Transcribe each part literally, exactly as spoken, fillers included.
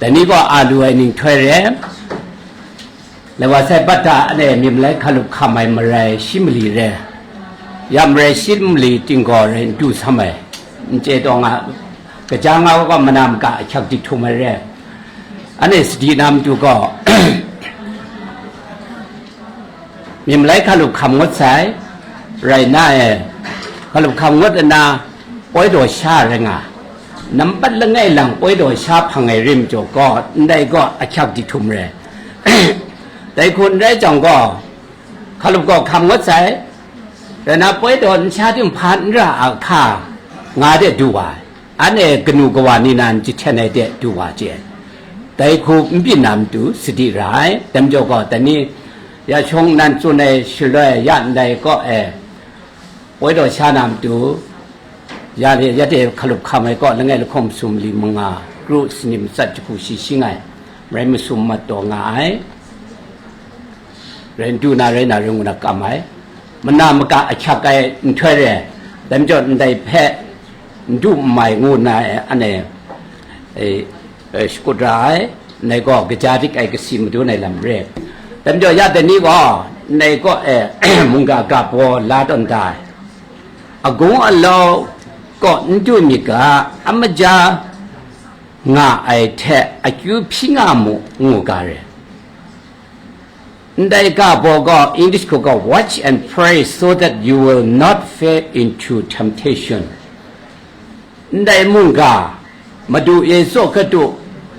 Dai ni gaw a lu ai nhtoi re, lai wa sai, bat hta ane myit malai hkalup hkam ai marai shi mali re, ya marai shi mali ting gaw rai n du sam ai, n chye taw nga, kaja nga gaw mana maka ahkyak dik htum ai re, ane sadi na matu gaw, myit malai hkalup hkam ngut sai, rai na e, hkalup hkam ngut nna, poi daw sha rai nga, nampat langai lang poi daw sha hpang ai rim jaw gaw, ndai gaw ahkyak dik htum re. Dai hku n rai jang gaw, hkalup gaw hkam ngut sai, rai na poi daw n sha tim hpa n ra a hka nga de du wa ai. Anhte kanu kawa ni nan jahten ai de du wa chye. Dai hku n byin na matu sadi ra ai. Dai majaw gaw, dai ni ya shawng nnan tsun ai shaloi ya ndai kaw e, poi daw sha na matu, ya, ya de hkalup hkam ai kaw langai lahkawng masum mali manga, kru sini matsat jahku shi shing ai, marai masum mat taw nga ai. Rai n du na rai na rai ngu na kam ai, mana maka ahkyak ai nhtoi re, dai majaw ndai hpe n du n mai ngu na e, ane, e, e, shakut ra ai, ndai gaw kaja dik ai kasi madun ai lam re. Dai majaw ya dai ni gaw, ndai kaw e, mungga ga baw la tawn da ai, agung alau kaw n du myit ga, a maja nga ai hte akyu hpyi nga mu, ngu ga re. Ndai ga baw gaw, English hku gaw, "Watch and pray so that you will not fall into temptation." Ndai mungga, Madu Yesu Hkristu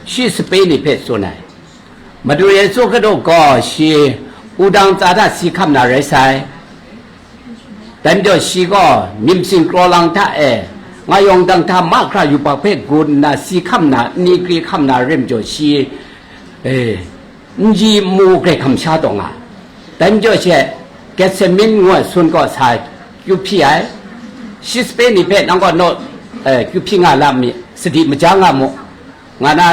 shi sape ni hpe tsun ai. Madu Yesu Hkristu gaw shi wudang tsa hta si hkam na rai sai. Dai majaw shi gaw myit masin kraw lang hta e, nga yawng dang hta mahkra yubak hpe gun nna si hkam na, nni kri hkam na rim jaw shi, e, n ji mu grai hkam sha taw nga. Dai majaw she, Getsemin ngu ai sun kaw sa kyu hpyi ai, shi sape ni hpe nang gaw naw, e, kyu hpyi nga la mi, sadi maja nga mu, nga na,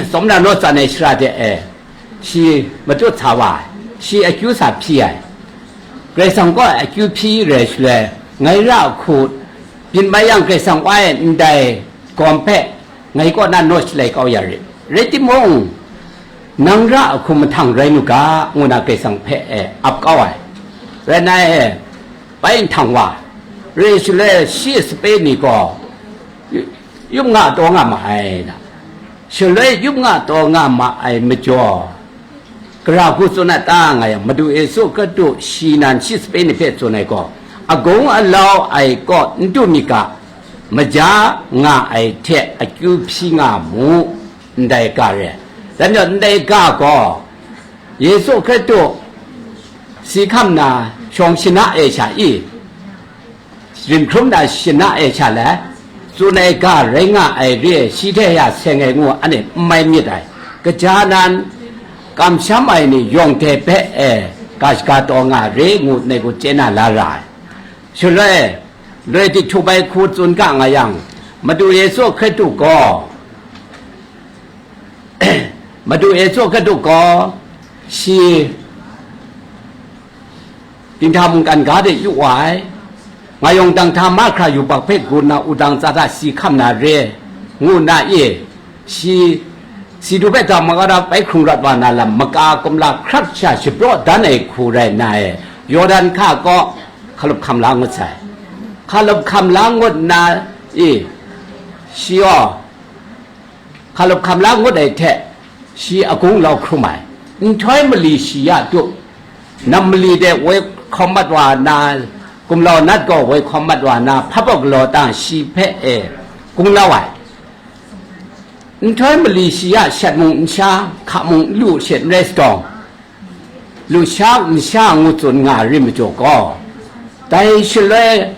tsawm na naw tsan ai shara de e, shi matut sa wa ai, shi akyu sa hpyi ai. Karai Kasang kaw akyu hpyi rai shaloi, ngai ra hku byin bai yang, Karai Kasang wa e ndai gawm hpe ngai kaw na naw shalai kau ya rit. Rai timung, nang ra hku mahtang rai nu ga, ngu na Karai Kasang hpe e ap kau ai. Rai na e, bai nhtang wa, rai shaloi shi sape ni gaw, yup nga taw nga ma ai na. Shaloi yup nga taw nga ma ai majaw, gara hku tsun a ta nga yang, Madu Yesu Hkristu shi nan shi sape ni hpe tsun ai gaw, agung alau ai kaw n du myit ga, maja nga ai hte akyu hpyi nga mu, ndai ga re. Dai majaw ndai ga gaw, Yesu Hkristu si hkam na shawng shana e sha i, rim hkrum na shana e sha le, tsun ai ga rai nga ai re, shi hte ya seng ai ngu, ane n mai myit ai. Kaja nan, kamsham ai ni yawng hte hpe e, ga shaga taw nga re ngu, ngai gaw chye na la ra ai. Shaloi, loi dik htup ai hku tsun ga nga yang, Madu Yesu Hkristu gaw, Madu Yesu Hkristu gaw, shi dinghta mungkan ga de yu wa ai, nga yawng dang hta mahkra yubak hpe gun na wudang tsa hta si hkam na re, ngu na e, shi, si du hpe hta magara bai hkrung rawt wa na lam, maka kumla hkrat sha shapraw dan ai hku rai nna e, Yawdan hka kaw hkalup hkam la ngut sai. Hkalup hkam la ngut nna e, shi gaw, hkalup hkam la ngut ai hte, shi agung lau hkrum ai. Nhtoi mali shi ya tup, nam mali de woi hkawm mat wa na, gumlau nat gaw woi hkawm mat wa na, hpabaw galaw tang shi hpe e gung lau ai. Nhtoi mali shi ya shat mung n sha, hka mung n lu shet n rai sadawng, lu sha n sha ngu tsun nga rim majaw gaw, dai shaloi,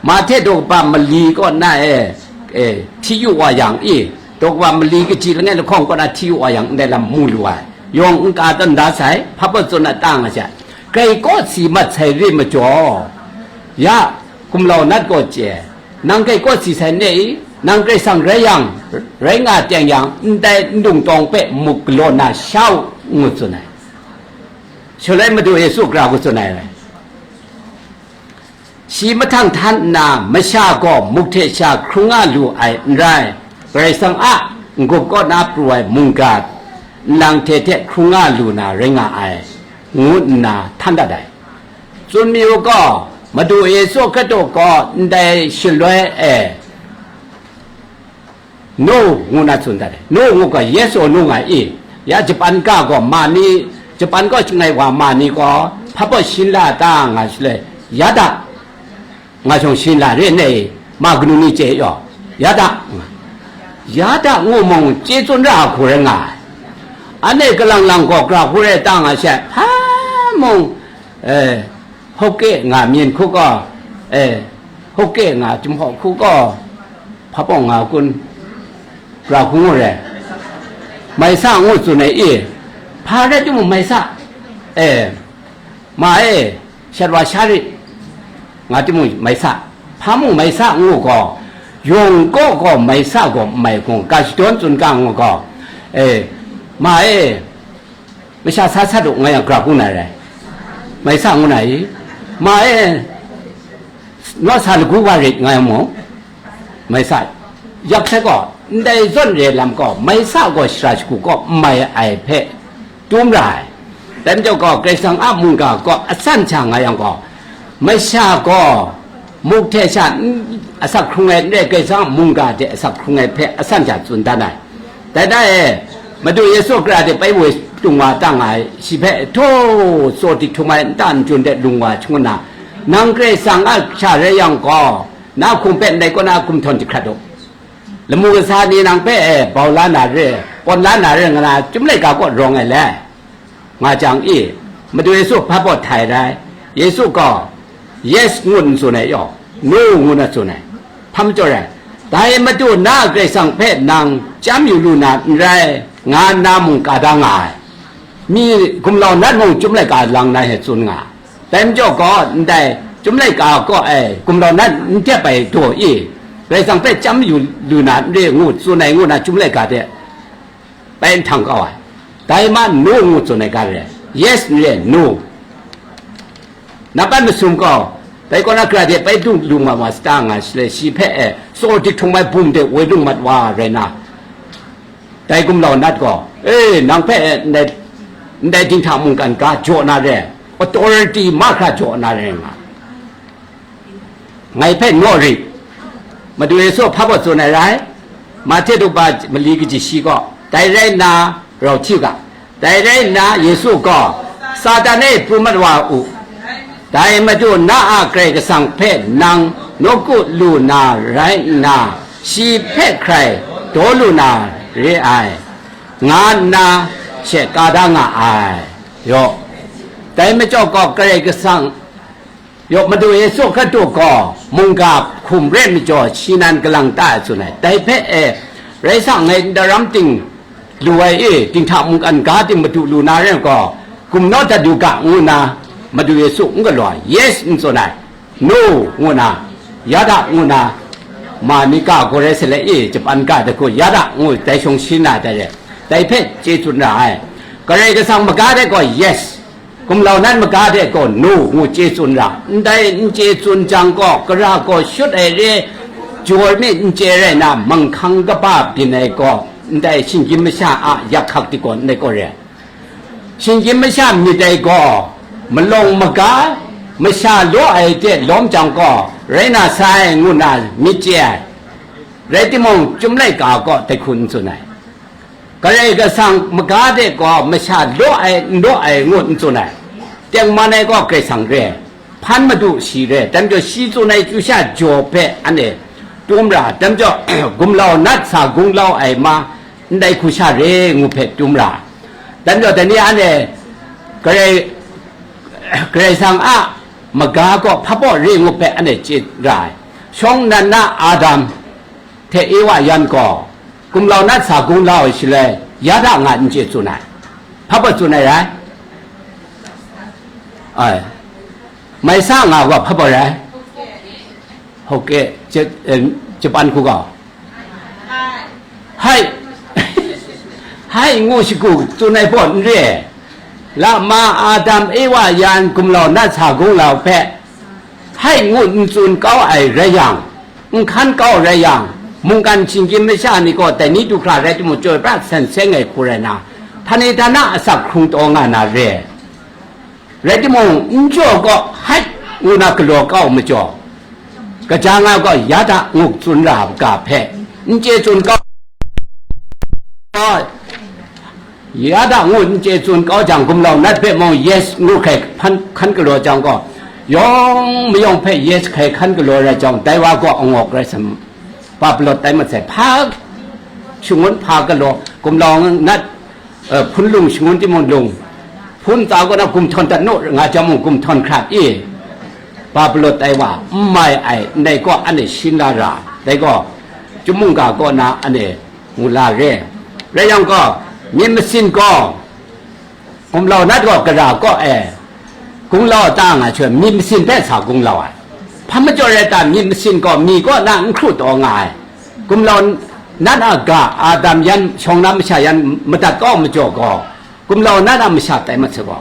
Mahte daw kaba mali kaw na e, e, hti yu wa yang i, daw kaba mali kaji langai lahkawng kaw na hti yu wa yang, ndai lam mu lu ai, yawng n ka tawn da sai, hpa pawt tsun a ta nga sha, grai kawsi mat sai re majaw, ya, gumlau nat gaw chye, nang grai kawsi sai ne i, nang Karai Kasang rai yang, rai nga teng yang, ndai ndung tawng hpe muk galaw na sha u, ngu tsun ai. Shaloi Madu Yesu gara hku tsun ai rai. Shi mahtang htan nna, masha gaw muk hte sha hkrung nga lu ai n rai, Karai Kasang a n-gup kaw na pru ai mungga nlang hte hte hkrung nga lu na rai nga ai, ngu nna htan dat ai. Tsun mi u gaw, Madu Yesu Hkristu gaw ndai shaloi e, no, ngu na tsun dat ai. No ngu gaw, yes or no nga i? Ya Japan ga gaw ma ni, Japan gaw shangai wa ma ni gaw, hpa baw shin la ta nga shaloi, ya da, nga shawng shin la re nei, ma kanu ni chye yaw, ya da, ya da ngu mung chye tsun ra hku rai nga ai. Anhte kalang lang gaw gra hku rai ta nga she, hpa mung, eh, Hawke nga myin hku gaw, eh, Hawke nga Jinghpaw hku gaw, hpa pawng nga kun, gra hku ngu re, mai sa ngu tsun ai i, hpa rai timung mai sa, eh, ma e, shat wa sha rit, nga timung mai sa, hpa mung mai sa ngu gaw, yawng kaw gaw mai sa gaw mai hku, ga shadawn tsun ga ngu gaw, eh, ma e, masha sa sat u nga yang gra hku na rai, mai sa ngu na i? Ma e, naw sa lagu wa rit nga yang mung, mai sa, yak sai gaw, ndai zawn re lam gaw, mai sa gaw shara shagu kaw mai ai hpe tum ra ai. Dai majaw gaw, Karai Kasang a mungga gaw asan sha nga yang gaw, masha gaw muk hte sha n-, asak hkrung ai n rai, Karai Kasang a mungga hte asak hkrung ai hpe asan sha tsun dan ai. Dai da e, Madu Yesu gara de pai woi tung wa tang ai, shi hpe htaw tsaw dik htum ai nta n-, jun de lung wa shangun na, nang Karai Kasang a sha rai yang gaw, na hkum hpe ndai kaw na gumhtawn jahkrat u. Lamu kasa ni nang hpe e bau la na re, pawn la na re nga na, Chyum laika kaw rawng ai le, nga jang i, Madu Yesu hpa baw htai rai. Yesu gaw, yes ngu n tsun ai yaw, no ngu na tsun ai. Hpa majaw rai, dai Madu na a Karai Kasang hpe nang chyam yu lu na n rai, nga nna mung ka da nga ai. Mi gumlau nat mung Chyum laika lang na he tsun nga. Dai majaw gaw, ndai Chyum laika kaw ai gumlau nat n dep ai daw i, Karai Kasang hpe chyam yu lu na n re ngu tsun ai ngu na Chyum laika de bai nhtang kau ai. Dai ma no ngu tsun ai ga re, yes n re, no. Nampat masum gaw, dai kaw na gara de bai dung lu ma ma sata nga shaloi, shi hpe e, tsaw dik htum ai bum de woi lung mat wa rai na, dai gumlau nat gaw, e, nang hpe e, ndai, ndai dinghta mungkan ga jaw na re, authority mahkra jaw na re nga. Ngai hpe naw rit. Madu Yesu hpa baw tsun ai rai? Mahte daw ba mali kaji shi gaw, dai rai nna, rau hti u ga. Dai rai nna, Yesu gaw, Satan e pru mat wa u. Dai Madu na a Karai Kasang hpe nang nawku lu na rai nna, shi hpe hkrai daw lu na re ai, nga nna she ka da nga ai. Yaw, dai majaw gaw Karai Kasang Yawk Madu Yesu Hkristu gaw mungga hkum re majaw shi nan kalang ta ai tsun ai. Dai hpe e, rai sa, ngai ndaram ting lu ai e, dinghta mungkan ga ting madu lu na rai gaw, gumnawt dat yu ga, ngu na Madu Yesu n galaw ai, yes n tsun ai, no ngu na, ya da ngu na, ma ni ga gaw rai sa le e, Japan ga da gaw ya da ngu, dai shawng shi na dai re, dai hpe chye tsun ra ai. Karai Kasang maga de gaw yes, gumlau nat maga de gaw no ngu chye tsun ra, ndai n chye tsun jang gaw, gara gaw shut ai re, jawr mi n chye rai na, manghkang kaba byin ai gaw, ndai shinggyim masha a yak hkak di gaw ndai gaw re. Shinggyim masha myit ai gaw, malawng maga, masha law ai hte lawm jang gaw, rai na sai ngu na myit chye ai. Rai timung, Chyum laika gaw dai hku n tsun ai. Karai Kasang maga de gaw masha law ai, n law ai ngu n tsun ai. Tengman ai gaw Karai Kasang re, hpan madu shi re, dai majaw shi tsun ai chyu sha jaw hpe anhte tum ra, dai majaw gumlau nat sa gunglau ai ma, ndai hku sha re ngu hpe tum ra, dai majaw dai ni anhte Karai, Karai Kasang a maga gaw hpa baw re ngu hpe anhte chye ra ai. Shawng nnan na Adam hte Ewa yan gaw, gumlau nat sa gunglau ai shaloi, ya da nga n chye tsun ai. Hpa baw tsun ai rai? Ai. Mai sa nga gaw hpa baw rai? Hok e, je, eh, Japan hku gaw. Hai. Hai ngu shagu tsun ai baw n re. Lama Adam Ewa yan gumlau nat sa gunglau hpe, hai ngu n tsun kau ai rai yang, n hkan kau rai yang, Mungkan shinggyim masha ni gaw dai ni du hkra rai timung, chyoi pra san seng ai hku rai na, hpan e hta na asak hkrung taw nga na re. Rai timung, n jaw gaw, hait, ngu na galaw kau majaw, kaja nga gaw, ya da, ngu tsun ra ga hpe, n chye tsun kau, ya da, ngu n chye tsun kau jang, gumlau nat hpe mung, yes, ngu hkrai hpan, hkan galaw jang gaw, yawng mayawng hpe yes hkrai hkan galaw rai jang, dai wa gaw angawk rai sam, pa palawt tai masai, hpa shangun hpa galaw, gumlau nat, eh, hpun lung shangun timung lung, hpun tsa kaw na gumhtawn dat nu, nga jang mung gumhtawn hkrat i, ba palawt tai wa, n mai ai, ndai gaw anhte shin la ra, dai gaw, chyum mungga kaw na anhte mu la re. Rai yang gaw, myit masin gaw, gumlau nat gaw gara kaw e, gunglau ta nga hte, myit masin hpe sa gunglau ai. Hpa majaw rai ta, myit masin gaw mi kaw na n hkru taw nga ai. Gumlau nat a ga, Adam yan, shawng na masha yan madat kau majaw gaw, gumlau nat a masha tai mat sa gaw,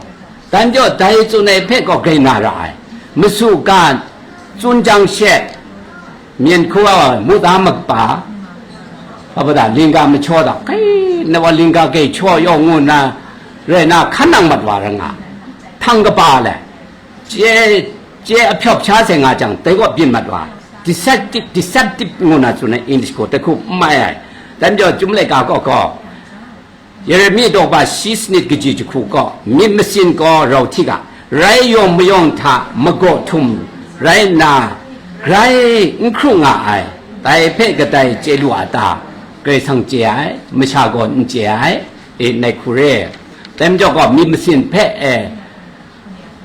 dan jaw dai tsun ai hpe gaw grai na ra ai. Masu ga tsun jang she, myen hku ai, muda makpa, hpa da, lingga machaw da, kai, na wa lingga grai chaw yaw ngu na, rai na hkan nang mat wa ra nga, htang kaba le, chye, chye ahpyawp sha sai nga jang, dai gaw byin mat wa, deceptive, deceptive ngu na tsun ai English gaw, dai hku n mai ai. Dan jaw chyum laika gaw gaw, Yeremi daw ba shi sanit kaji jahku gaw, myit masin gaw rau hti ga, rai yawng mayawng hta magaw htum rai nna, grai n hkru nga ai, dai hpe kadai chye lu a ta? Karai Kasang chye ai, masha gaw n chye ai, e, nai hku re. Dai majaw gaw, myit masin hpe, e,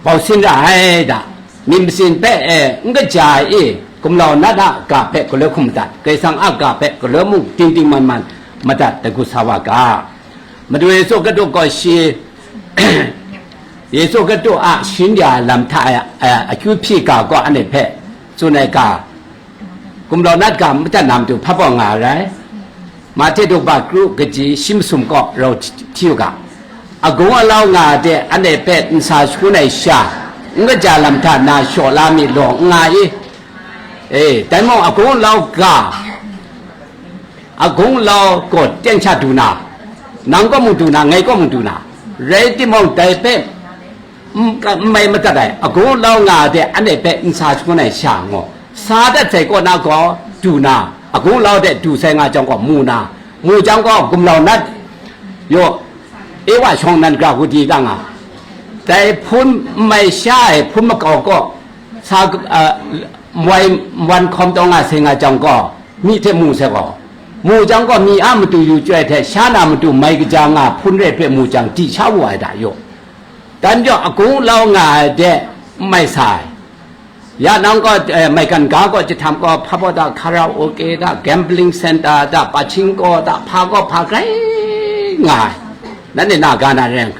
bau sin ra ai da, myit masin hpe, e, n kaja ai i, gumlau nat a ga hpe galoi hkum madat, Karai Kasang a ga hpe galoi mung dingding man man madat, dai hku sa wa ga. Madu Yesu Hkristu gaw shi, Yesu Hkristu a shin ya lam hta ai, ai, akyu hpyi ga gaw anhte hpe tsun ai ga, gumlau nat ga madat na matu hpa baw nga ai rai. Mahte daw ba kru kaji shi masum gaw rau hti u ga, agung alau nga de anhte hpe nsa shangun ai sha, n kaja lam hta na shaw la mi law n nga i? E, dai mung agung alau ga, agung alau gaw ten sha du na, nang kaw mung du na, ngai kaw mung du na, rai timung dai hpe n, n mai madat ai, agung alau nga de anhte hpe nsa shangun ai sha ngaw, sa dat sai kaw na gaw du na, agung alau de du sai nga jang gaw mu na, mu jang gaw gumlau nat yaw, Ewa shawng nan gra hku di ga nga, dai hpun n mai sha ai hpun makau kaw sa, a, mwai, mwan hkawm taw nga sai nga jang gaw, myi hte mu sai gaw, mu jang gaw, myi a matu yu chyoi hte sha na matu mai kaja nga hpun re hpe mu jang, di sha wu ai da yaw. Dan jaw agung lau nga ai de n mai sa ai. Ya nang gaw, eh, maigan ga gaw, jahtam gaw, hpa baw da, karaoke da, gambling center da, pachinko da, hpa gaw hpa grai nga ai. Nanhte na ga na ren,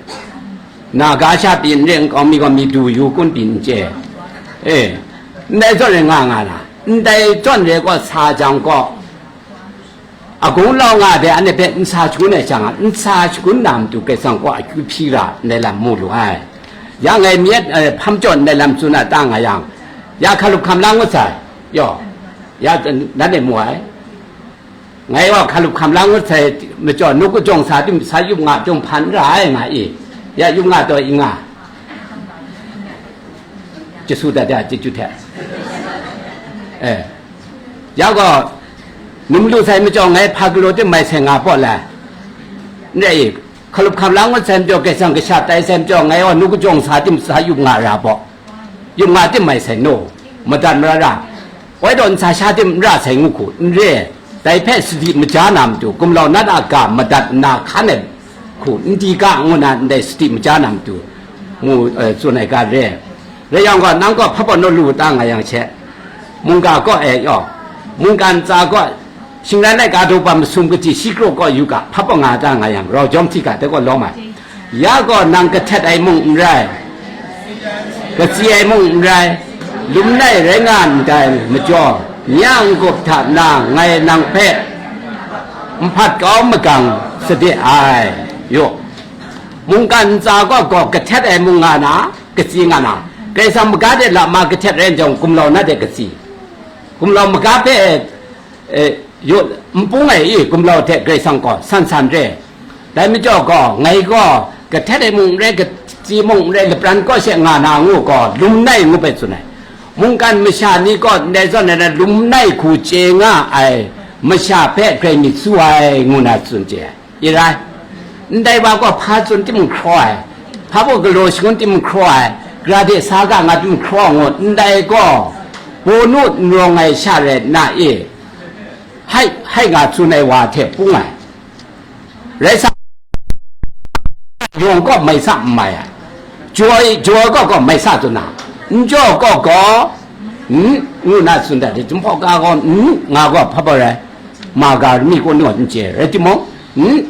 na ga sha pyi n ren, nkau mi gaw mi du yu kun pyi n chye. E, ndai zawn rai nga nga na, ndai zawn rai gaw sa jang gaw, agung lau nga ai hpe anhte hpe nsa shangun ai sha nga, nsa shangun na matu Karai Kasang kaw akyu hpyi ra ndai lam mu lu ai. Ya ngai myit, eh, hpam jaw ndai lam tsun a ta nga yang, ya hkalup hkam la ngut sai, yaw, ya, nanhte mu ai. Ngai gaw hkalup hkam la ngut sai majaw, nuk kajawng sa tim sa yup nga jawng hpan n ra ai nga i, ya yup nga taw i nga. Jesu dat ya, chyeju hte. Eh. Ya gaw, num lu sai majaw ngai hpa galaw tim mai sai nga paw lai. N rai i, hkalup hkam la ngut sai majaw, Karai Kasang kasha tai sai majaw, ngai gaw nu kajawng sa tim sa yup nga ra paw. Yup nga tim mai sai no, madat mara ra. Wai daw nsa sha tim n ra sai ngu hku, n re. Dai hpe sadi maja na matu, gumlau nat a ga madat nna hkan ai hku, n di ga ngu na ndai sadi maja na matu, mu, eh, tsun ai ga re. Rai yang gaw, nang gaw hpa baw naw lu ta nga yang she, mungga kaw e yaw, mungga ntsa gaw, shingran ai ga daw ba masum kachyi shi kraw kaw yu ga, hpa baw nga ta nga yang, rau jawm hti ga, dai gaw lawm ai. Ya gaw nang kahtet ai mung n rai, katsi ai mung n rai, lum nai rai nga ndai majaw, nye a n-gup hta na ngai nang hpe nhpat kau magang sade ai. Yaw, mungkan ntsa gaw, gaw kahtet ai mung nga na, katsi nga na, Karai Kasang maga de lama kahtet rai jang, gumlau na de katsi, gumlau maga hpe, eh, Yu, npung ai i gumlau hte Karai Kasang gaw san san re. Dai majaw gaw, ngai gaw, kahtet ai mung n rai, katsi mung n rai, lapran kaw she nga na ngu gaw, lum nai ngu bai tsun ai. Mungkan masha ni gaw, ndai zawn ai na lum nai hku chye nga ai masha hpe grai myit su ai, ngu na tsun chye ai. I rai. Ndai wa gaw hpa tsun tim hkraw ai, hpa baw galaw shangun tim hkraw ai, gara de sa ga nga tim hkraw ngut, ndai gaw, bawnu n rawng ai sha rai nna e, hai, hai nga tsun ai wa hte pung ai. Rai sa, yawng gaw mai sa n mai ai, jaw, jaw gaw gaw mai sa tsun na, n jaw gaw gaw, n, ngu na tsun dat, jumhpaw ga gaw, n, nga gaw hpa baw rai, ma ga mi kaw naw n chye, rai timung, n,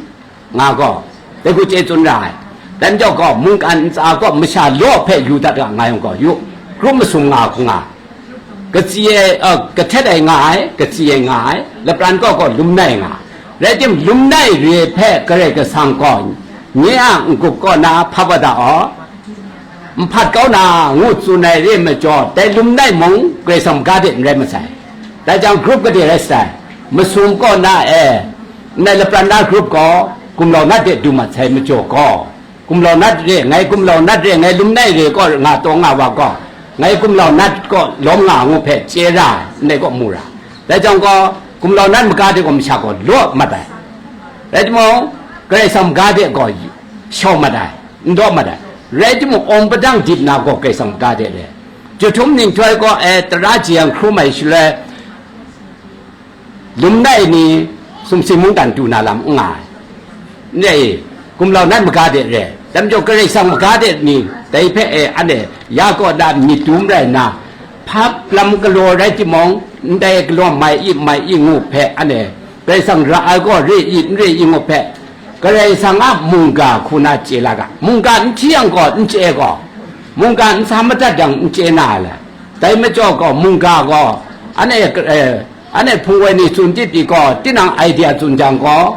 nga gaw, dai hku chye tsun ra ai. Dan jau gaw, mungkan ntsa gaw masha law hpe yu dat ga nga yang gaw, yu, grup masum nga hku nga, katsi ai, uh, kahtet ai nga ai, katsi ai nga ai, lapran gaw gaw lum nai nga. Rai tim, lum nai re hpe Karai Kasang gaw, nye a n-gup kaw na hpa bada aw, nhpat kau na ngu tsun ai re majaw, dai lum nai mung Karai Kasang maga de n rai masai. Dai jang, grup kade rai sai, masum kaw na e, ndai lapran na grup gaw gumlau nat de du mat sai majaw gaw, gumlau nat re, ngai gumlau nat re, ngai lum nai re kaw nga taw nga wa gaw, ngai gumlau nat kaw lawm nga ngu hpe chye ra, ndai kaw mu ra. Dai jang gaw, gumlau nat maga de gaw masha gaw law mat ai. Rai timung, Karai Kasang maga de gaw shau mat ai, n daw mat ai. Rai timung, awng padang dip na gaw Karai Kasang maga de re. Jahtum nhtoi gaw, e, tara jeyang hkrum ai shaloi, lum nai ni sumsing mungdan du na lam n nga ai. Ndai, gumlau nat maga de re. Dai majaw Karai Kasang maga de ni, dai hpe, e, anhte ya kaw da myit dum rai nna, hpa lam galaw rai timung, ndai galaw mai i, mai i ngu hpe, anhte Karai Kasang ra ai gaw re i, n re i ngu hpe, Karai Kasang a mungga hku na chye la ga. Mungga n hti yang gaw, n chye gaw, mungga n sa madat yang n chye na ai le. Dai majaw gaw, mungga gaw, anhte, e, anhte hpung woi ni tsun tit pyi gaw, tinang idea tsun jang gaw,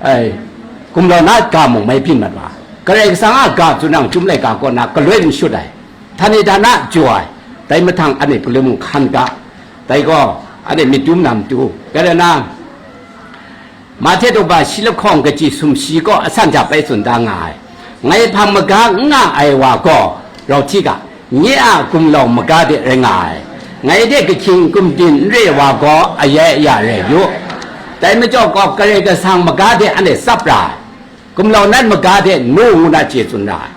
ai, gumlau na ga mung mai byin mat wa. Karai Kasang a ga tsun yang, Chyum laika kaw na galoi n shut ai, htani htana jaw ai, dai mahtang anhte galoi mung hkan ga, dai gaw anhte myit dum na matu, rai na, Mahte daw ba shi lahkawng kaji sumshi kaw asan hta bai tsun da nga ai. Ngai hpang maga n nga ai wa gaw, rau hti ga, nye a gumlau maga de rai nga ai. Ngai de kahkying gumdin n re wa gaw, ayai aya rai yu. Dai majaw gaw, Karai Kasang maga de anhte tsap ra ai. Gumlau nat maga de no ngu na chye tsun ra ai.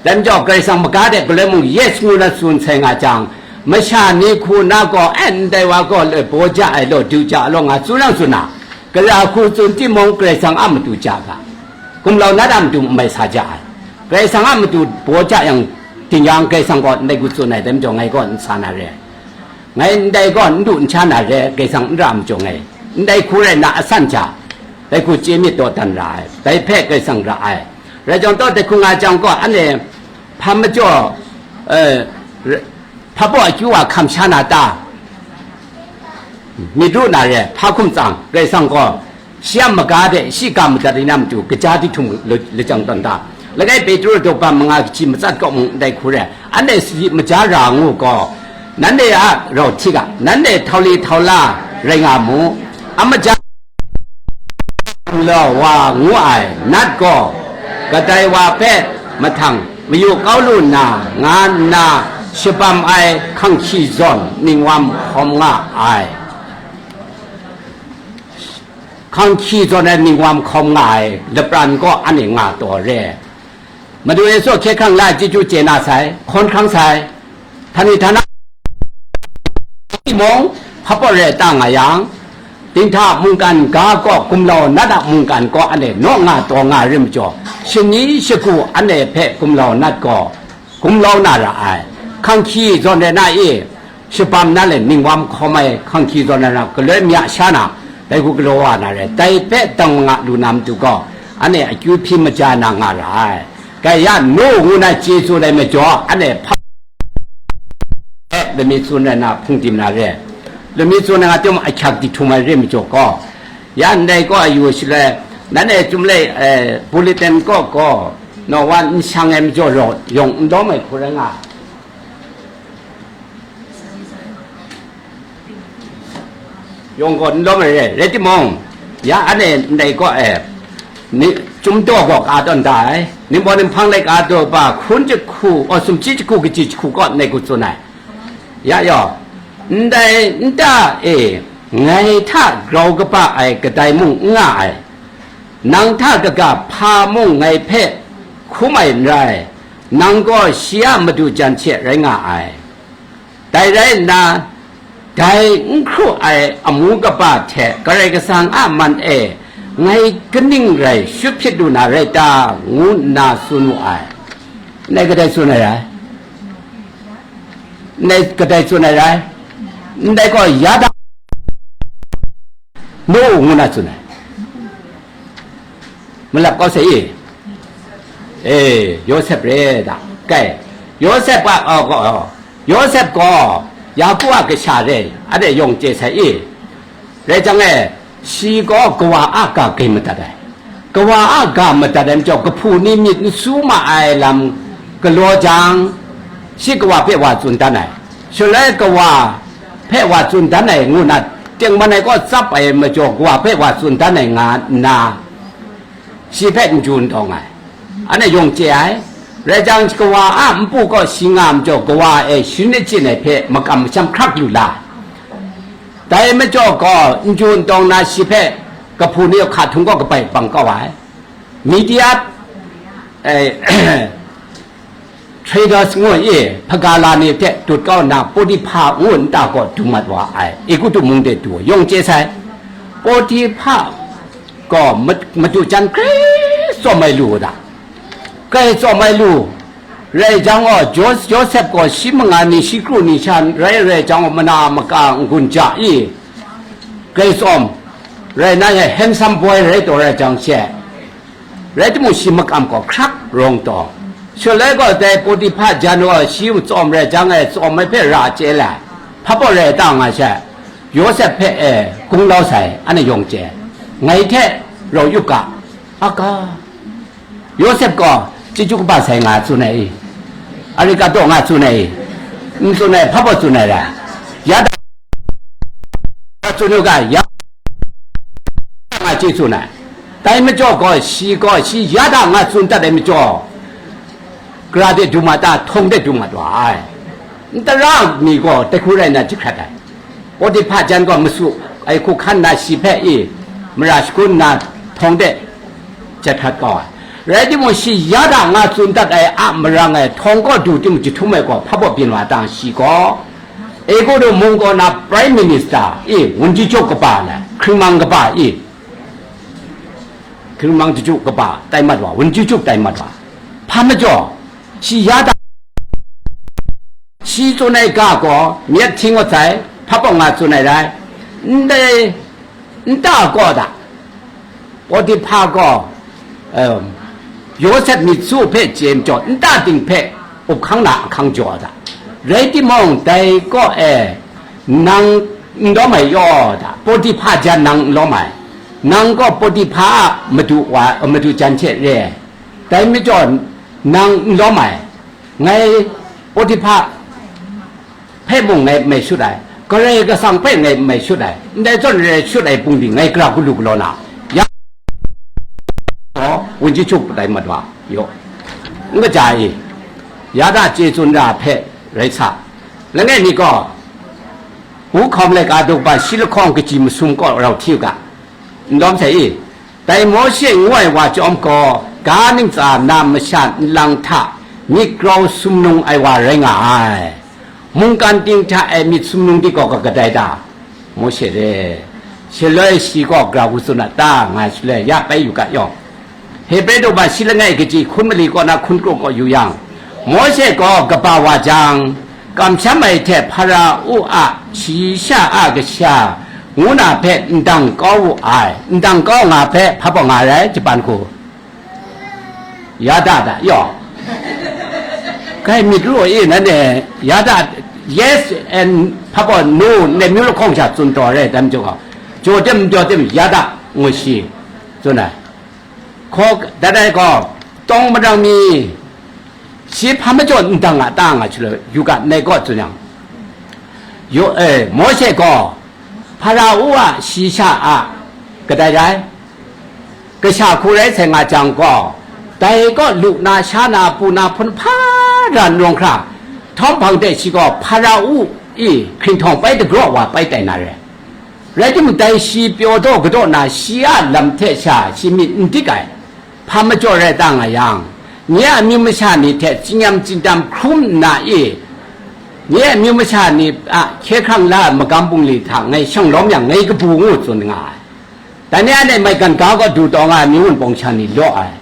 Dai majaw, Karai Kasang maga de galoi mung yes ngu na tsun sai nga jang, masha ni hku na gaw, e, ndai wa gaw loi baw ja ai law, du ja ai law, nga tsun rang tsun na, gara hku tsun timung, Karai Kasang a matu ja ga, gumlau nat a matu n mai sa ja ai. Karai Kasang a matu baw ja yang, ding yang Karai Kasang gaw ndai hku tsun ai, dai majaw ngai gaw n sa na re ai. Ngai ndai gaw n du n hta na re, Karai Kasang n ra majaw ngai, ndai hku rai na asan hta, dai hku chye myit dawdan ra ai, dai hpe Karai Kasang ra ai. Rai jang taw, dai hku nga jang gaw, anhte hpa majaw, eh, re-, hpa baw akyu wa hkam sha na ta? Myit ru na re, hpa hkum tsang, Karai Kasang gaw, shi a maga de shi ga madat ai na matu, kaja di htum la-, lajang tawn ta? Langai Petru daw ban manga kaji matsat kaw mung ndai hku re, anhte sadi maja ra ngu gaw, nanhte a rau hti ga, nanhte htau li htau la rai nga mu, a maja law wa ngu ai nat gaw, kadai wa hpe mahtang mayu kau lu nna, nga nna shabam ai hkanghki zawn ningwam hkawm nga ai. Hkanghki zawn ai ningwam hkawm nga ai lapran gaw anhte nga taw re. Madu Yesu hkye hkrang la ai chyeju chye na sai, hkawn hkrang sai, htani htana timung, hpa pawt re ta nga yang, dinghta mungkan ga gaw, gumlau nat a mungkan gaw anhte naw nga taw nga rim majaw, shani shagu anhte hpe gumlau nat gaw, gumlau na ra ai. Hkanghki zawn rai na e, shabam na le ningwam hkawm ai hkanghki zawn rai na, galoi mya sha na, dai hku galaw wa na re, dai hpe dang manga lu na matu gaw, anhte akyu hpyi maja na nga ra ai. Gaya nu ngu na chyeju ai majaw, anhte hpa e lami tsun rai na hpung tim na re, lami tsun ai nga tyawm ahkyak di htum ai re majaw gaw, ya ndai gaw ayu shaloi, nanhte Chyum lai, eh, bulletin kaw gaw, naw wa n shang ai majaw raw yawng n lawm ai hku rai nga. Yawng gaw n lawm ai re, rai timung, ya anhte ndai kaw e, ni, Chyum daw gaw ka tawn da ai, Ningbaw Ninghpang laika daw ba hkun jahku, aw, sumshi jahku, kaji jahku kaw ndai hku tsun ai. Ya yaw, ndai nta e ngai hta grau kaba ai kadai mung n nga ai, nang hta kaga hpa mung ngai hpe hkum ai n rai, nang gaw shi a madu jan hte rai nga ai. Dai rai nna, dai n hkru ai amu kaba hte Karai Kasang a man e ngai kaning rai shut hpyit lu na rai ta? Ngu nna tsun wu ai. Ndai kadai tsun ai rai? Ndai kadai tsun ai rai? Ndai gaw ya da, no, ngu na tsun ai. Malap kau sai i? E, Yawsep re da. Kai, Yawsep a, oh, oh, oh. Yawsep gaw Yaku a kasha re, anhte yawng chye sai i? Rai jang e, shi gaw kawa a ga gai madat ai. Kawa a ga madat ai majaw, kahpu ni myit n su ma ai lam galaw jang, shi kawa hpe wa tsun dan ai. Shaloi kawa hpe wa tsun dan ai ngu na, tengman ai kaw tsap ai majaw, kawa hpe wa tsun dan ai nga nna, shi hpe n ju n tawng ai. Anhte yawng chye ai. Rai jang, kawa a npu kaw shi nga majaw, kawa e sharin achyin ai hpe makam masham hkrak lu la. Dai majaw gaw n ju n tawng na, shi hpe kahpu ni hka htung kaw kabai bang kau ai. Midia, eh, traders ngu i, hpagala ni hte dut kau nna, Potiphar ngu nta gaw du mat wa ai, Egutu mung de du, yawng chye sai. Potiphar gaw ma-, madu jan grai tsawm ai lu u da. Grai tsawm ai lu, rai jang gaw, Jos-, Josep gaw shi manga ni, shi kru ni sha rai, rai jang gaw, mana maka n-gun ja i, grai tsawm, rai na e, handsome boy rai taw rai jang she, rai timung, shi makam gaw hkrak rawng taw. Shaloi gaw dai Potiphar jan gaw shi tsawm rai jang e, tsawm ai hpe ra chye lai, hpa baw rai ta nga she, Yawsep hpe e, gunglau sai, anhte yawng chye, ngai hte rau yu ga, a ga. Yawsep gaw chyeju kaba sai nga tsun ai i? Arigato nga tsun ai i? N tsun ai, hpa baw tsun ai ra? Ya da tsun u ga, ya nga chye tsun ai. Dai majaw gaw, shi gaw, shi ya da nga tsun dat ai majaw, gara de du mat ta, htawng de du mat wa ai. Ntara mi gaw dai hku rai nna jahkrat ai. Potiphar jan gaw masu ai hku hkan nna shi hpe i mara shagun nna htawng de jat hkrat kau ai. Rai timung, shi ya da nga tsun dat ai a marang e htawng kaw du tim jahtum ai gaw hpa baw byin wa tang, shi gaw Egutu mung kaw na Prime Minister i, wunji chup kaba na, hkringmang kaba i, hkringmang jahtu kaba tai mat wa, wunji chup tai mat wa, hpa majaw, shi ya da, shi tsun ai ga gaw, myit hti ngut sai, hpa baw nga tsun ai rai, ndai nta kaw da, Potiphar gaw, em, Yawsep myit su hpe chye majaw, nta ting hpe up hkang na ahkang jaw da. Rai timung, dai kaw e, nang n lawm ai yaw da, Potiphar jan nang n lawm ai, nang gaw Potiphar a madu wa, madu jan hte re ai. Dai majaw, nang n lawm ai, ngai Potiphar hpe mung ngai mai shut ai, Karai Kasang hpe ngai mai shut ai, ndai zawn rai shut ai pungdi ngai gara gu lu galaw na, ya, wunji chup dai mat wa, yaw, n kaja i, ya da chye tsun ra hpe rai sa. Langai mi gaw, wu hkawm laika duk ba shi lahkawng kaji masum kaw rau hti u ga, n lawm sai i? Dai Mawshe ngu ai wa chyawm gaw, ga ntsa na masha nlang hta myit grau sumnung ai wa rai nga ai. Mungkan ting hta e myit sumnung di gaw kadai ta? Mawshe re. Shaloi shi gaw gara gu tsun a ta? Nga shaloi ya bai yu ga yaw. Hebre daw ba shi langai kaji hkun mali kaw na hkun kru kaw yu yang, Mawshe gaw kaba wa jang, kamsham ai hte Hpara-u a shayi sha a kasha ngu na hpe ndang kau wu ai. Ndang kau nga hpe hpa baw nga rai, Japan hku. Ya da da, yaw. Kai myit ru i, nanhte, ya da, yes and hpa baw no, ne myu lahkawng sha tsun taw rai, dai majaw gaw, jaw tim, jaw tim, ya da, ngu shi, tsun ai. Hkaw, dat ai gaw, tawng marang mi, shi hpa majaw ndang a ta nga shaloi, yu ga, nai gaw tsun yang, yu, e, Mawshe gaw, Hpara-u a shayi sha a kadai rai, kasha hku rai sai nga jang gaw, dai kaw lu na, sha na, pu na, hpun hpa ra n rawng hkra, htawm hpang de shi gaw Hpara-u i hkringhtawng pai dagraw wa pai tai na re. Rai timung, dai shi pyaw daw kadaw na, shi a lam hte sha shi myit n dik ai. Hpa majaw rai ta nga yang, nye a amyu masha ni hte tsinyam tsindam hkrum nna i, nye a amyu masha ni a hkye hkrang la ai magam bungli hta ngai shanglawm yang, ngai kabu ngu tsun nga ai. Dai ni anhte maigan ga kaw du taw nga ai, myi wun pawng sha ni law ai.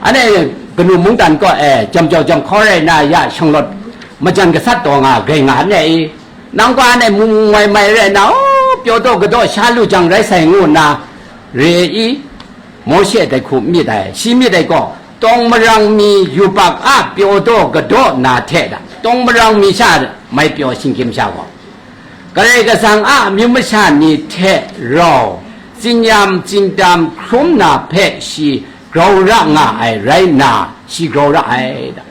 Anhte kanu mungdan kaw e jam jau jam hkaw rai na ya shanglawt majan gasat taw nga ai, grai nga ai i. Nang gaw anhte mung mung mai mai rai na, o, pyaw daw kadaw sha lu jang rai sai ngu nna re i. Mawshe dai hku myit ai, shi myit ai gaw, tawng marang mi yubak a pyaw daw kadaw na hte da, tawng marang mi sha mai pyaw shinggyim sha gaw, Karai Kasang a amyu masha ni hte rau tsinyam tsindam hkrum na hpe shi grau ra nga ai rai nna, shi grau ra ai da.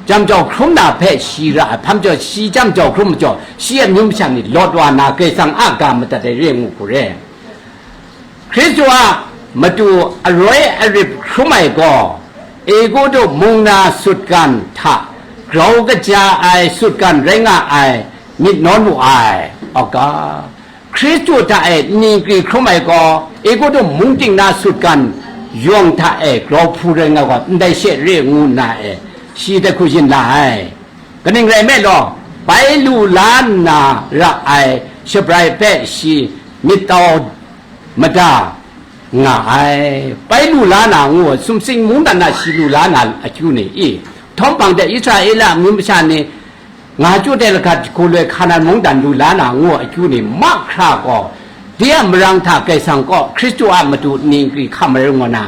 Jam jau hkrum na hpe shi ra ai, hpa majaw shi jam jau hkrum majaw, shi a amyu masha ni lawt wa na, Karai Kasang a ga madat ai re ngu hku re. Hkristu a matu aroi arip hkrum ai gaw, Egutu mung na sutgan hta grau kaja ai sutgan rai nga ai myit nawn wu ai. Oga, Hkristu hta e ningkri hkrum ai gaw, Egutu mung ting na sutgan yawng hta e grau hpu rai nga gaw, ndai she re ngu nna e, shi dai hku yin la ai. Kaning rai nme law, bai lu la nna ra ai shabrai hpe shi myit tau mada nga ai. Bai lu la na ngu ai, sumsing mungdan na shi lu la na akyu ni i, htawm hpang de Israela amyu masha ni nga chyu de lagat hku loi Hkanan mungdan lu la na ngu ai akyu ni mahkra gaw, de a marang hta Karai Kasang kaw Hkristu a matu ningkri hkam ai rai ngu na,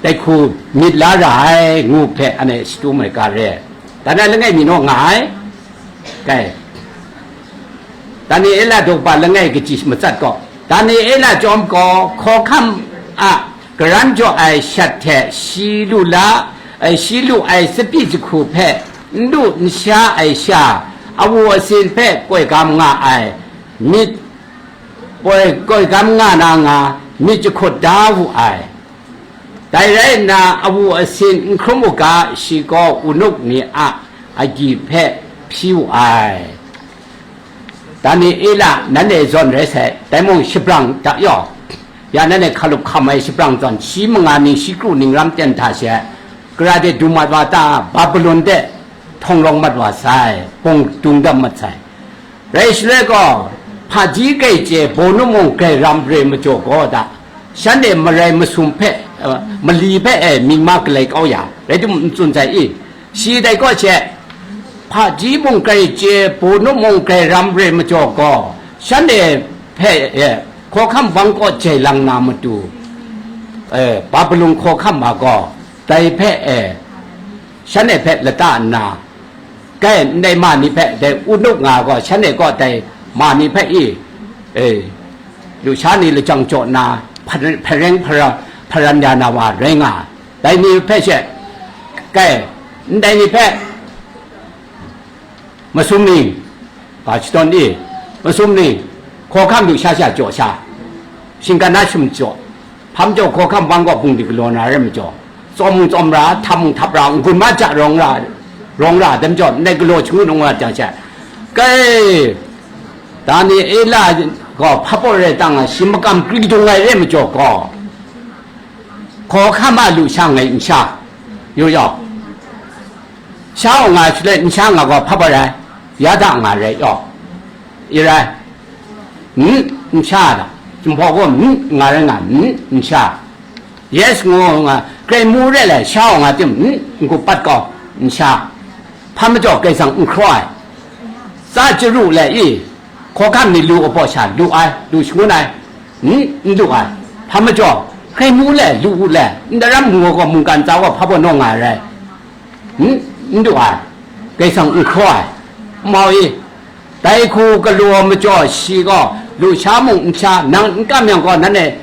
dai hku myit la ra ai ngu hpe anhte shatu mai ga re. Dan ai langai mi naw nga ai. Kai. Daniela daw ba langai kaji matsat gaw, Daniela chyawm gaw hkawhkam a karan jaw ai shat hte shi lu la, ai, shi lu ai tsapyi jahku hpe n lu n sha ai sha, awu asin hpe koi gam nga ai myit, koi, koi gam nga na nga myit jahkut da wu ai. Dai rai nna, awu asin n hkrum u ga, shi gaw wunuk ni a agyi hpe hpyi wu ai. Daniela, nanhte zawn rai sai, dai mung shabrang hta yaw, ya nanhte hkalup hkam ai shabrang zawn, shi manga ning, shi kru ning ram ten hta she, kara de du mat wa ta, Babilon de htawng rawng mat wa sai, bawng dung dam mat sai. Rai shaloi gaw, hpaji grai chye, bawnu mung grai ram re majaw gaw da, shanhte marai masum hpe, eh, mali hpe e mying ma galai kau ya, rai timung n tsun sai i? Shi dai kaw she, hpaji mung grai chye, bawnu mung grai ram re majaw gaw, shanhte hpe, eh, hkawhkam bang kaw jai lang na matu, eh, Babilon hkawhkam ma gaw, dai hpe, eh, shanhte hpe lata nna, kai ndai ma ni hpe dai wunuk nga gaw, shanhte gaw dai ma ni hpe i, e, lusha ni lajang jaw nna, hpa-, hpareng hpara-, hparan ya na wa rai nga, dai ni hpe she, kai, ndai ni hpe, masum ni, ga shadawn i, masum ni, hkawhkam lusha sha jaw sha, shinggan na shum jaw, hpa majaw hkawhkam bang gaw bungli galaw na rai majaw, tsawm mung tsawm ra, htap mung htap ra, n-gun ma ja rawng ra, rawng ra, dai majaw, ndai galaw shangun n wa jang she, kai, Daniela gaw hpa baw rai tang a, shi makam kri dung ai rai majaw gaw, hkawhkam a lusha ngai n sha, yu yau, sha wa nga shaloi n sha nga gaw hpa baw rai, ya da nga rai yaw, i rai, n, n sha da, Jinghpaw gaw n nga rai nga, n, n sha. Yes ngu nga, grai mu re le, sha wa nga tim, n, n-gup pat gaw, n sha. Hpa majaw grai sang n hkraw ai. Tsa chyaru le i, hkawhkam ni lu a baw sha, lu ai, lu shangun ai, n, n lu ai. Hpa majaw, grai mu le, lu u le, n daram ngu gaw, mungkan tsa gaw hpa baw naw nga ai rai. N, n du ai, grai sang n hkraw ai, mau i, dai hku galaw majaw shi gaw, lusha mung n sha, nang n kam yang gaw, nanhte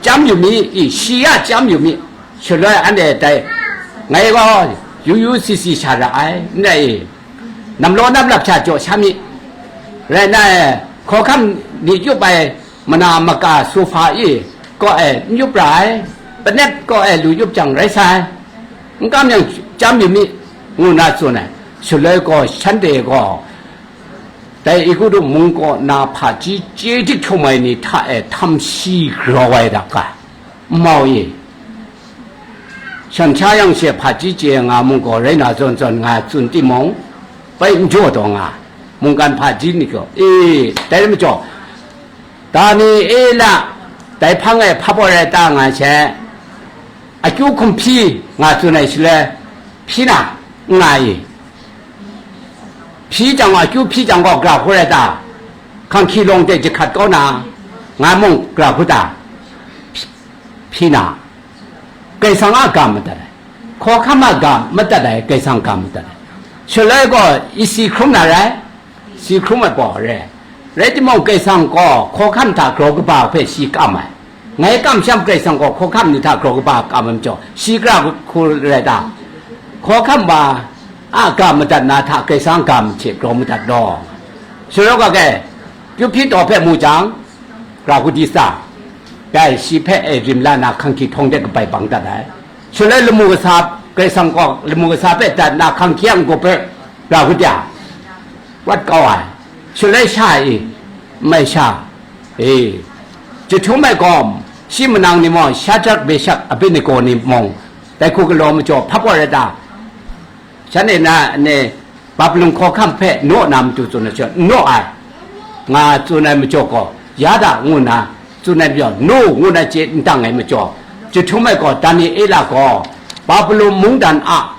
chyam yu mi i, shi ya chyam yu mi, shaloi anhte dai, ngai gaw, yu yu si si sha ra ai, n rai i, namlaw namlap sha jaw sha mi, rai na e, Hkawhkam ni yup ai mana maka sofa i kaw e n yup ra ai, panep kaw e lu yup jang rai sai, n kam yang chyam yu mi, ngu na tsun ai. Shaloi gaw shanhte gaw dai Egutu mung kaw na hpaji chye dik htum ai ni hta e htam shi grau ai da ga, n mau i, shan sha yang she hpaji chye nga mung gaw rai na zawn zawn nga tsun timung, bai n jaw taw nga, mungkan hpaji ni gaw, e, dai majaw, Daniela dai hpang e hpa baw rai ta nga she, akyu hkum hpyi nga tsun ai shaloi, hpyi na n nga i? Hpyi jang gaw, akyu hpyi jang gaw, gara hku rai ta? Hkanghki lawng de jahkrat kau na, nga mung gara hku ta? Hpyi na, Kaisang a ga madat ai, hkawhkam a ga madat ai, Kaisang ga madat ai. Shaloi gaw, i si hkrum na rai? Si hkrum ai pawng re. Rai timung, Kaisang gaw hkawhkam hta grau kaba hpe shi kam ai. Ngai kamsham Karai Kasang gaw hkawhkam ni hta grau kaba kam ai majaw, shi gara hku rai ta? Hkawhkam wa a ga madat na hta Karai Kasang ga hte grau madat law. Shaloi ga, pyu hpyi taw hpe mu jang, gara hku di sa? Dai shi hpe e rim la na hkanghki htawng de kabai bang dat ai. Shaloi lamu kasa, Karai Kasang gaw lamu kasa hpe dat na hkanghki a n-gup hpe gara hku di a? Wat kau ai. Shaloi sha e, mai sha e, jahtum ai gaw, shi manang ni mung, Shadrak, Meshak, Abednego ni mung, dai hku galaw majaw hpap wa rai ta? Shanhte na ne, Babilon hkawhkam hpe naw na matu tsun ai sha, naw ai, nga tsun ai majaw gaw, ya da ngu na tsun ai majaw, no ngu na chye n dang ai majaw, jahtum ai gaw, Daniela gaw, Babilon mungdan a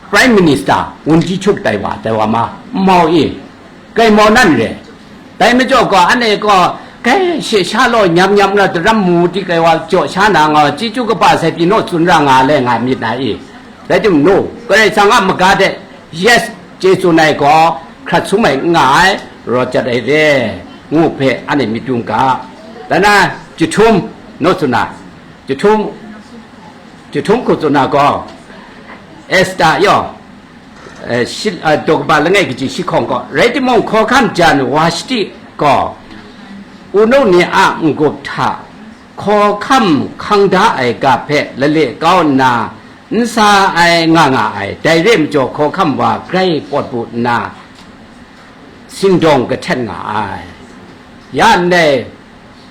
Prime Minister, wunji chup tai wa, tai wa ma, n mau i, kai mau nan re. Dai majaw gaw, anhte gaw, kai she sha law nyam nyam na daram mu di kai wa jaw sha na nga, chyeju kaba sai pyi naw tsun ra nga le nga myit na i? Rai timung, no, Karai Kasang a maga de, yes, chye tsun ai gaw, hkrat sum ai n nga ai, rawt jat ai re, ngu hpe anhte myit dung ga. Dan na, jahtum, naw tsun na, jahtum, jahtum hku tsun na gaw, Esta yaw, eh, shi, eh, daw kaba langai kaji shi hkawng gaw, rai timung, hkawhkam jan Washti gaw, wunung ni a n-gup hta hkawhkam hkang da ai ga hpe lale kau nna n sa ai nga nga ai, dai re ai majaw, hkawhkam wa grai pawt bu nna, sindawng kahten nga ai. Ya ndai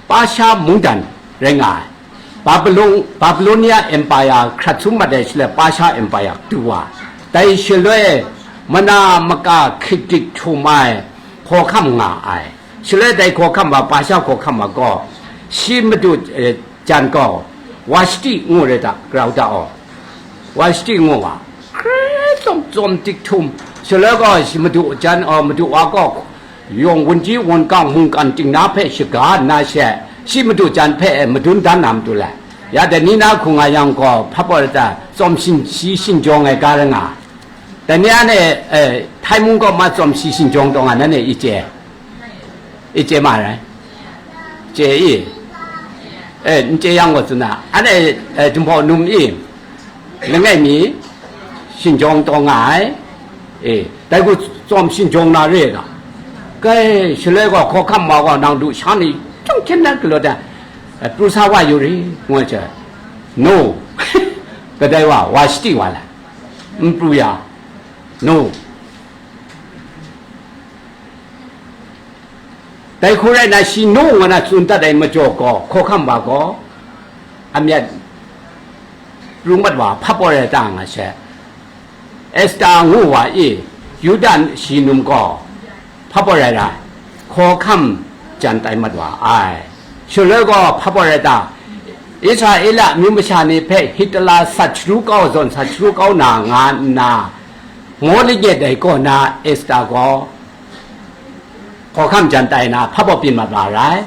Pasha mungdan rai nga ai. Babilon, Babilonia Empire hkrat sum mat ai shaloi, Pasha Empire du wa, dai shaloi mana maka hkrit dik htum ai hkawhkam nga ai. Shaloi dai hkawhkam wa, Pasha hkawhkam wa gaw, shi madu, eh, jan gaw, Washti ngu rai ta, grau ta aw. Washti ngu wa, hkrai tsawm tsawm dik htum, shaloi gaw shi madu jan, aw, madu wa gaw, yawng wunji wungang mungkan ting na hpe shaga nna she, shi madu jan hpe e madun dan na matu lai. Ya dai ni na hku nga yang gaw, hpa pawt rai ta, tsawm shin, shi shinjawng ai ga rai nga. Dai ni anhte, eh, Htai mung kaw ma tsawm shi shinjawng taw nga, nanhte i chye, i chye ma rai? Chye i? Eh, n chye yang gaw tsun na, anhte, eh, Jinghpaw Num i, langai mi shinjawng taw nga ai, eh, dai gaw tsawm shinjawng na re ai ga. Kai, shaloi gaw hkawhkam ma gaw nang du sha ni chyawm hkyen na galaw dan, eh, pru sa wa yu ri, ngu ai hte, no, kadai wa, Washti wa la, n pru ya, no. Dai hku rai na, shi no ngu na tsun dat ai majaw gaw, hkawhkam wa gaw, a myat pru mat wa, hpa pawt rai ta nga she, Esta ngu wa i, Yuda shi num gaw, hpa pawt rai ra, hkawhkam jan tai mat wa ai. Shaloi gaw, hpa pawt rai ta? Israela amyu masha ni hpe Hitler sat sharu kau, zawn sat sharu kau na nga nna, Mordekai dai kaw na Esta gaw, hkawhkam jan tai na, hpa baw byin mat wa rai,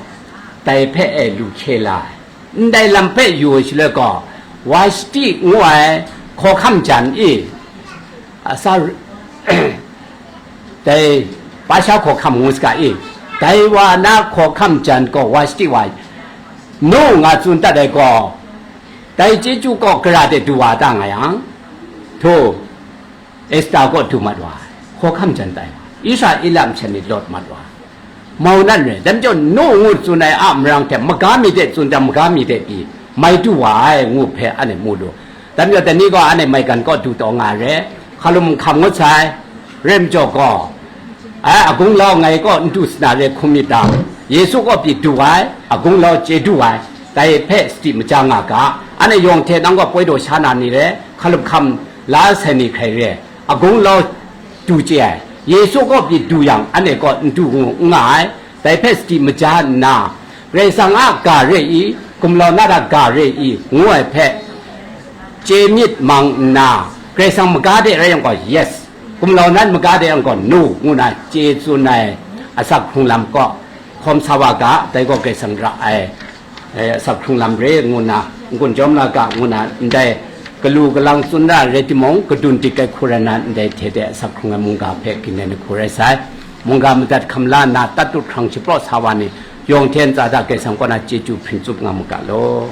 dai hpe e lu hkye la ai. Ndai lam hpe yu ai shaloi gaw, Washti ngu ai hkawhkam jan i, a sa, dai Pasha hkawhkam ngu saga i, dai wa na hkawhkam jan gaw Washti wa, no nga tsun dat ai gaw, dai chyeju kaw gara de du wa ta nga yang, hto, Esta kaw du mat wa ai, hkawhkam jan tai wa, Israela masha ni lawt mat wa ai. mau nan re. Dai majaw, nu ngu tsun ai a marang hte, maga mi de tsun jang, maga mi de pyi mai du wa ai, ngu hpe anhte mu lu. Dai majaw, dai ni gaw anhte maigan kaw du taw nga ai re, hkalum hkam ngut sai, rai majaw gaw, ai, agunglau ngai kaw n du sa na re hkum myit dang, Yesu kaw pyi du ai, agunglau chye du ai, dai hpe sadi maja nga ga, anhte yawng hte nang gaw poi daw sha na ni re, hkalum hkam la sai ni hkrai re, agunglau du chye ai, Yesu kaw pyi du yang, anhte kaw n du ngu n nga ai, dai hpe sadi maja nna, Karai Kasang a ga re i, gumlau nat a ga re i, ngu ai hpe chye myit mang nna, Karai Kasang maga de rai yang gaw, yes, gumlau nat maga de yang gaw, no, ngu na chye tsun ai asak hkrung lam kaw hkawm sa wa ga, dai gaw Karai Kasang ra ai, eh, asak hkrung lam re, ngu na n-gun jawm la ga, ngu na ndai galu galang tsun ra rai timung, kadun dik ai hku rai na, ndai hte de asak hkrung ai mungga hpe gin ai ni hku rai sai. Mungga madat hkam la nna, tat tut hkrang shapraw sa wa ni, yawng hte ntsa hta Karai Kasang kaw na chyeju hpring tsup nga mu ga law.